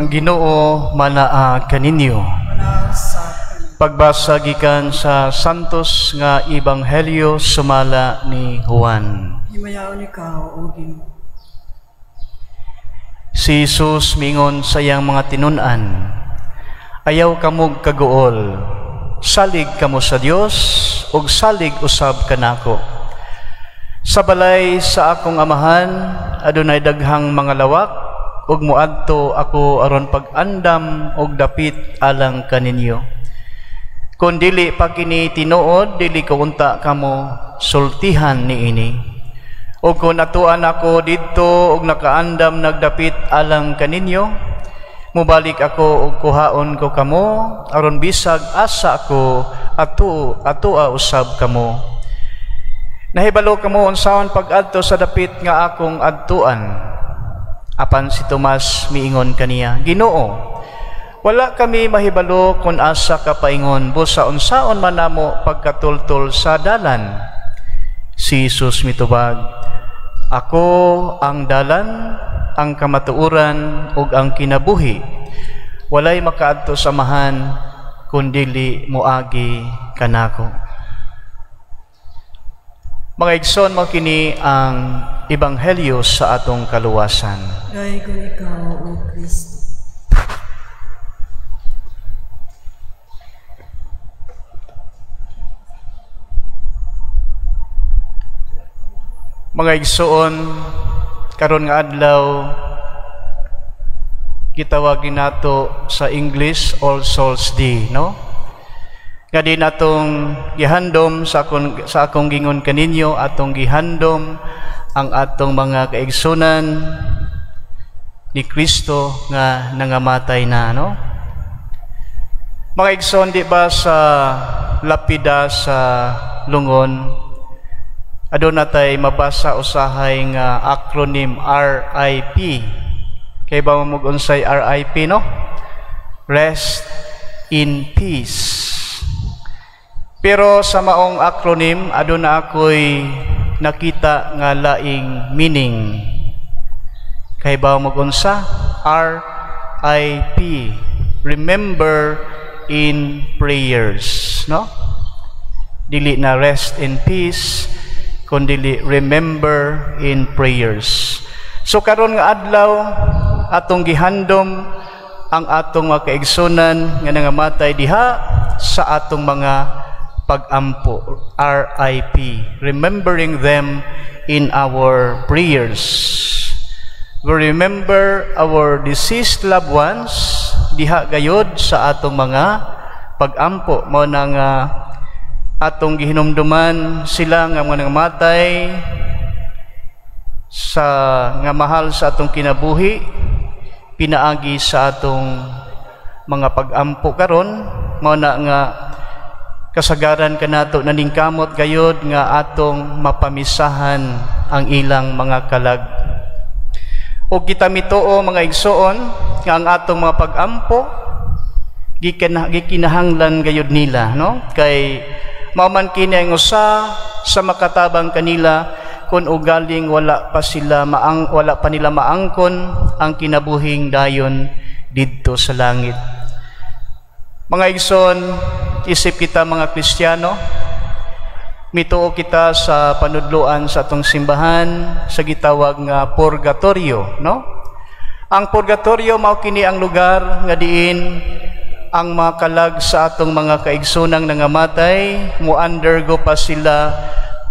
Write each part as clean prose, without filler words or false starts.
Ang Ginoo manaa kaninyo. Manaa sa kanimo. Pagbasa gikan sa Santos nga Ebanghelyo sumala ni Juan. Himayaon ikaw, O Ginoo. Si Jesus mingon sa iyang mga tinun-an, "Ayaw kamog kaguol, salig kamo sa Dios ug salig usab kanako. Sa balay sa akong amahan adunay daghang mga lawak ug moadto ako aron pag-andam og dapit alang kaninyo. Kung dili pa kini tinuod, dili ko unta kamo sultihan niini. O kung atuan ako didto og nakaandam nagdapit alang kaninyo, mubalik ako og kuhaon ko kamo aron bisag asa ako atua usab kamo. Nahibalo kamo unsaon pag-adto sa dapit nga akong adtuan." Apan si Tomas miingon kaniya, "Ginoo, wala kami mahibalo kung asa ka paingon, busa unsaon man namo pagkatultol sa dalan?" Si Jesus mitubag, "Ako ang dalan, ang kamatuoran ug ang kinabuhi. Walay makaadto sa Amahan kun dili moagi kanako." Mga igsoon, mao kini ang ebanghelyo sa atong kaluwasan. Daygon ikaw, O Kristo. Mga igsoon, karon nga adlaw gitawag nato sa English All Souls Day, no? Nga di natong gihandom sa akong gingon kaninyo, atong gihandom ang atong mga kaigsunan ni Kristo nga nangamatay na, no? Mga igsoon, di ba sa lapida sa lungon aduna tay mabasa usahay nga acronym RIP? Kay ba mo unsay RIP, no? Rest in peace. Pero sa maong acronym, aduna ako'y nakita nga laing meaning. Kay ba mo unsa? RIP. Remember in prayers, no? Dili na rest in peace, kundi remember in prayers. So karon nga adlaw atong gihandom ang atong mga kaigsunan nga nangamatay diha sa atong mga pagampo, RIP, remembering them in our prayers. We remember our deceased loved ones diha gayod sa atong mga pagampo. Mao na nga atong gihinumduman sila nga mga nangamatay sa nga mahal sa atong kinabuhi pinaagi sa atong mga pagampo karon. Mao na nga kasagaran kanato naningkamot gayod nga atong mapamisahan ang ilang mga kalag. O kita mituo, mga igsoon, nga ang atong mga pagampo gikinahanglan gayod nila, no? Kay mao man kini ang usa sa makatabang kanila kung ugaling wala pa nila maangkon ang kinabuhing dayon didto sa langit. Mga igsoon, isip kita mga Kristiyano, mituo kita sa panudloan sa atong simbahan sa gitawag nga purgatorio, no? Ang purgatorio mao kini ang lugar nga diin ang mga kalag sa atong mga kaigsunang nangamatay mo undergo pa sila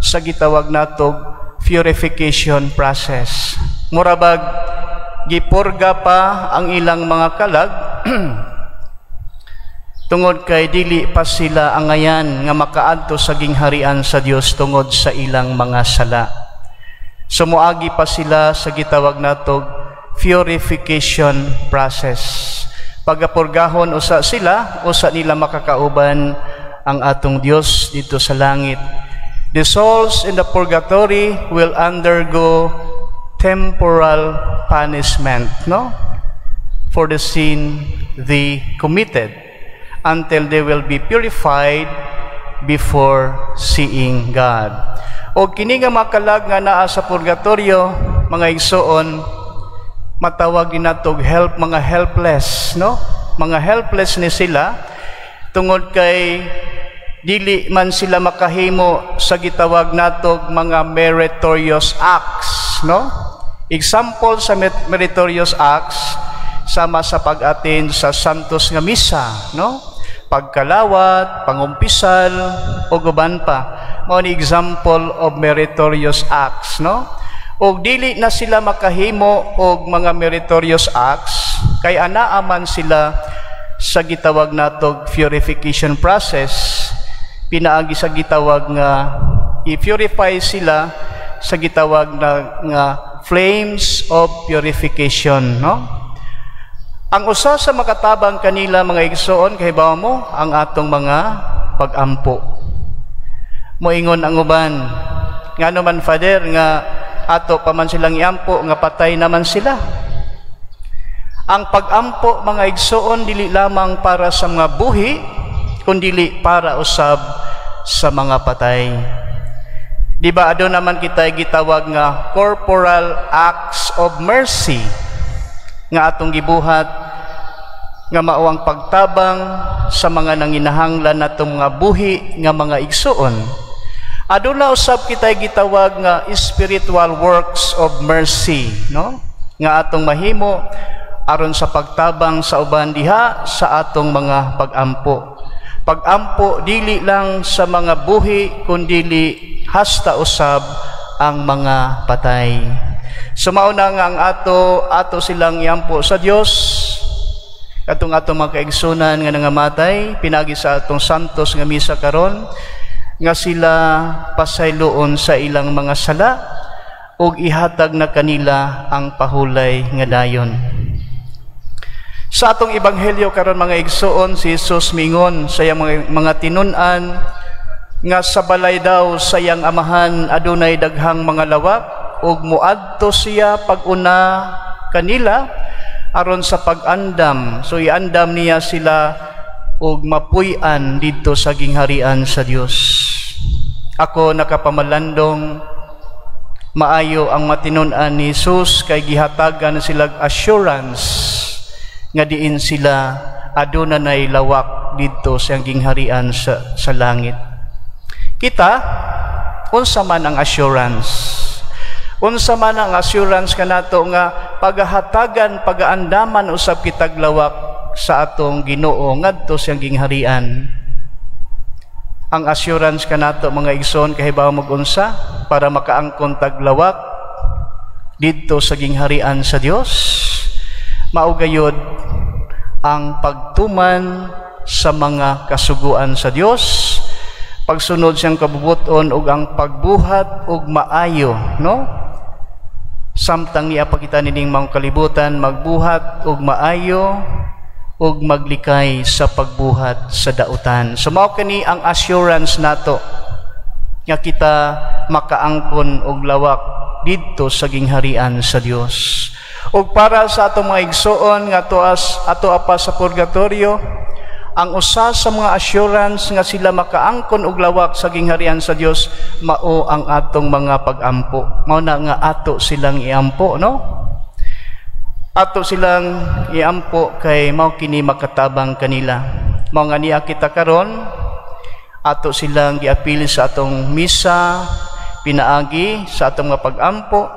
sa gitawag natog purification process. Murabag gipurga pa ang ilang mga kalag tungod kay dili pa sila angayan nga makaadto sa gingharian sa Dios tungod sa ilang mga sala. So moagi pa sila sa gitawag natog purification process. Pagapurgahon usa sila, usa nila makakauban ang atong Dios dito sa langit. The souls in the purgatory will undergo temporal punishment, no? For the sin they committed until they will be purified before seeing God. O kini nga makalag nga naa sa purgatorio, mga igsoon, Matawag din nato help mga helpless, no? Mga helpless ni sila tungod kay dili man sila makahimo sa gitawag natog mga meritorious acts, no? Example sa meritorious acts, sama sa pag-attend sa Santos nga Misa, no? Pagkalawat, pangumpisal, o uban pa. Mao ni example of meritorious acts, no? Og dili na sila makahimo og mga meritorious acts kay anaa man sila sa gitawag natog purification process, pinaagi sa gitawag nga i-purify sila sa gitawag na nga flames of purification, no? Ang usa sa makatabang kanila, mga igsoon, kahibaw mo, ang atong mga pagampo. Moingon ang uban, "Ngano man, Father, nga ato pa man silang iampo nga patay naman sila?" Ang pagampo, mga igsoon, dili lamang para sa mga buhi kundili para usab sa mga patay. Di ba aduna naman kita gitawag nga corporal acts of mercy nga atong gibuhat, nga mao ang pagtabang sa mga nanginahanglan natong mga buhi nga mga igsuon? Aduna usab kita gitawag nga spiritual works of mercy, no, nga atong mahimo aron sa pagtabang sa uban diha sa atong mga pagampo. Pagampo dili lang sa mga buhi kundili hasta usab ang mga patay. So mao na nga ang ato ato silang iampo sa Dios katong atong mga kaigsunan nga nangamatay, pinagi sa atong Santos nga Misa karon, nga sila pasayloon sa ilang mga sala ug ihatag na kanila ang pahulay nga dayon. Sa atong ebanghelyo karon, mga igsoon, si Jesus mingon sa iyang mga tinun-an nga sa balay daw sa iyang Amahan adunay daghang mga lawak ug muadto siya pag-una kanila aron sa pag-andam. So iandam niya sila ug mapuy-an didto sa gingharian sa Dios. Ako nakapamalandong maayo ang matinun-an ni Jesus kay gihatagan sila assurance nga diin sila aduna nay lawak didto sa gingharian sa langit. Kita, unsa man ang assurance? Unsa man ang assurance kanato nga pagahatagan, pagaandaman usab kitag lawak sa atong Ginoo ngadto sa gingharian? Ang assurance kanato, mga igsoon, kahibaw mo unsa para makaangkon tag lawak didto sa gingharian sa Dios? Mao gayud ang pagtuman sa mga kasuguan sa Dios, pagsunod siyang kabubuton ug ang pagbuhat og maayo, no? Samtang niya pa kita nining mga kalibutan, magbuhat og maayo ug maglikay sa pagbuhat sa dautan. So mao kani ang assurance nato nga kita makaangkon og lawak didto sa gingharian sa Dios. Ug para sa atong mga igsoon nga tuas ato apa sa purgatorio, ang usa sa mga assurance nga sila makaangkon og lawak sa gingharian sa Dios mao ang atong mga pagampo. Mao na nga ato silang iampo, no? Ato silang iampo kay mao kini makatabang kanila. Mao nga niya kita karon, ato silang giapil sa atong misa pinaagi sa atong mga pagampo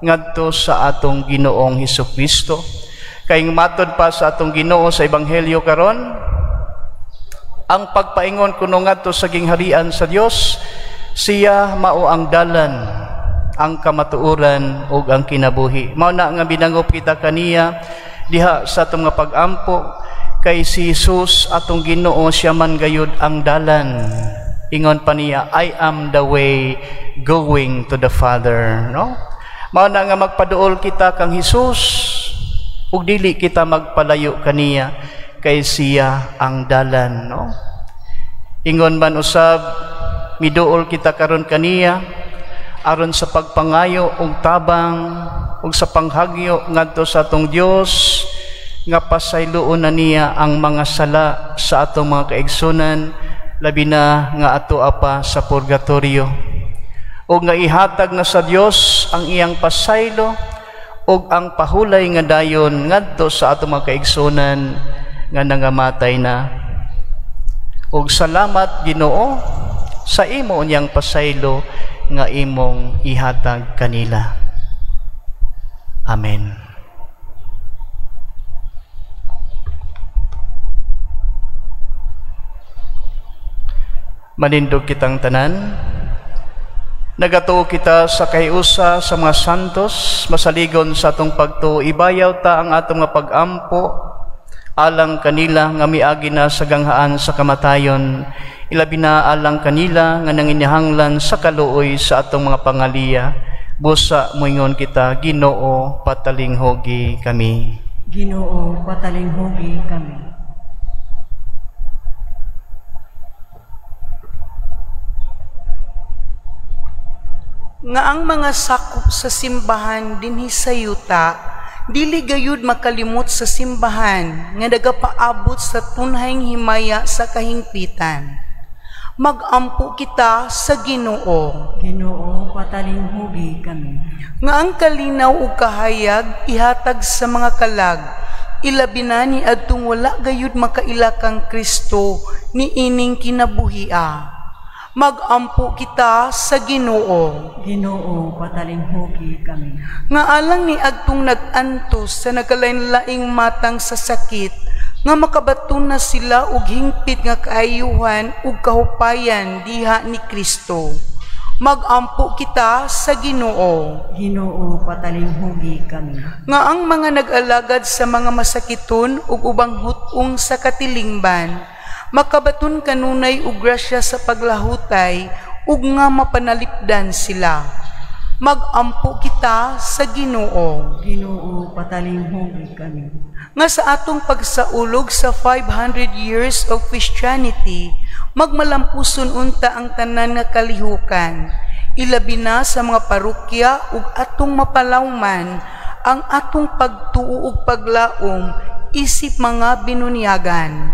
ngadto sa atong Ginoong Hesus Kristo. Kay matod pa sa atong Ginoo sa ebanghelyo karon, ang pagpaingon kuno ngadto sa gingharian sa Dios, siya mao ang dalan, ang kamatuoran ug ang kinabuhi. Mao na nga binangop kita kaniya diha sa atong mga pagampo kay si Jesus atong Ginoo, siya man gayud ang dalan. Ingon pa niya, "I am the way going to the Father," no? Mao na nga magpaduol kita kang Hesus ug dili kita magpalayo kaniya kay siya ang dalan, no? Ingon man usab, miduol kita karon kaniya aron sa pagpangayo og tabang ug sa panghagyo ngadto sa atong Dios nga pasayloon na niya ang mga sala sa atong mga kaigsunan, labi na nga ato apa sa purgatorio, ug nga ihatag na sa Dios ang iyang pasaylo ug ang pahulay nga dayon ngadto sa atong mga kaigsunan nga nangamatay na. Ug salamat Ginoo sa imo unyang pasaylo nga imong ihatag kanila. Amen. Manindog kitang tanan. Nagatuo kita sa kahiusa sa mga santos, masaligon sa atong pagtuo, ibayaw ta ang atong mga pag-ampo alang kanila nga miagi na sa ganghaan sa kamatayon, ilabi na alang kanila nga nanginahanglan sa kaluoy sa atong mga pangaliya. Busa moingon kita, Ginoo, patalinghugi kami. Ginoo, patalinghugi kami. Nga ang mga sakop sa simbahan dinhi sa yuta, dili gayud makalimot sa simbahan nga nagapaabot sa tunhayng himaya sa kahingpitan. Magampo kita sa Ginoo. Ginoo, patalinghugi kami. Nga ang kalinaw ug kahayag ihatag sa mga kalag, ilabi na ni adtong wala gayud makaila kang Kristo niining kinabuhia. Magampo kita sa Ginoo. Ginoo, patalinghugi kami. Nga alang ni adtong nag-antos sa nagkalain-laing matang sa sakit, nga makabaton na sila og hingpit nga kaayuhan ug kahupayan diha ni Kristo. Magampo kita sa Ginoo. Ginoo, patalinghugi kami. Nga ang mga nag-alagad sa mga masakiton ug ubang hut-ong sa katilingban, makabaton kanunay og grasya sa paglahutay ug nga mapanalipdan sila. Magampo kita sa Ginoo. Ginoo, patalinghugi kami. Nga sa atong pagsaulog sa 500 years of Christianity, magmalampuson unta ang tanan nga kalihukan, ilabi na sa mga parokya ug atong mapalawman ang atong pagtuo ug paglaom isip mga binunyagan.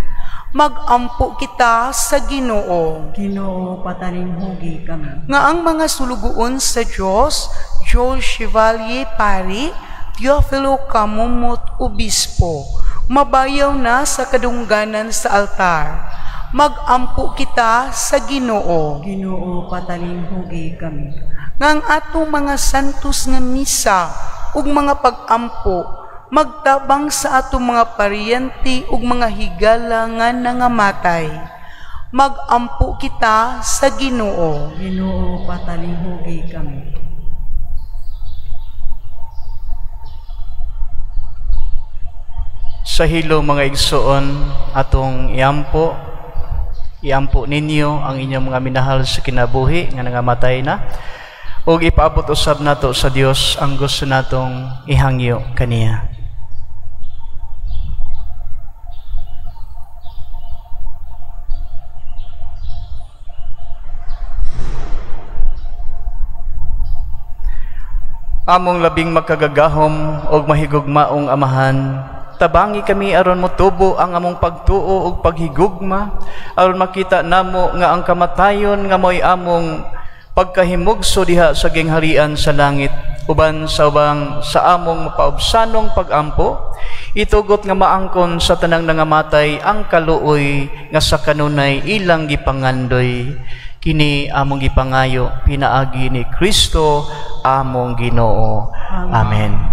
Magampo kita sa Ginoo. Ginoo, patalinghugi kami. Nga ang mga sulugoon sa Dios, Joel Chevalier Pari, Teofilo Camomot Obispo, mabayaw na sa kadungganan sa altar. Magampo kita sa Ginoo. Ginoo, patalinghugi kami. Nga ang atong mga santos nga misa ug mga pag-ampo magtabang sa atong mga paryente ug mga higala nga nangamatay. Magampo kita sa Ginoo. Ginoo, patalinghugi kami. Sa hilo mga igsoon, atong iampo, iampo ninyo ang inyong mga minahal sa kinabuhi nga nangamatay na, ug ipaabot usab nato sa Dios ang gusto natong ihangyo kaniya. Among labing makagagahom og mahigugmaong Amahan, tabangi kami aron motubo ang among pagtuo ug paghigugma, aron makita namo nga ang kamatayon nga mo'y among pagkahimugso diha sa gingharian sa langit, uban sa ubang sa among mapaubsanong pagampo, itugot nga maangkon sa tanang nangamatay ang kaluoy nga sa kanunay ilang gipangandoy. Kini among gipangayo pinaagi ni Kristo among Ginoo. Amen.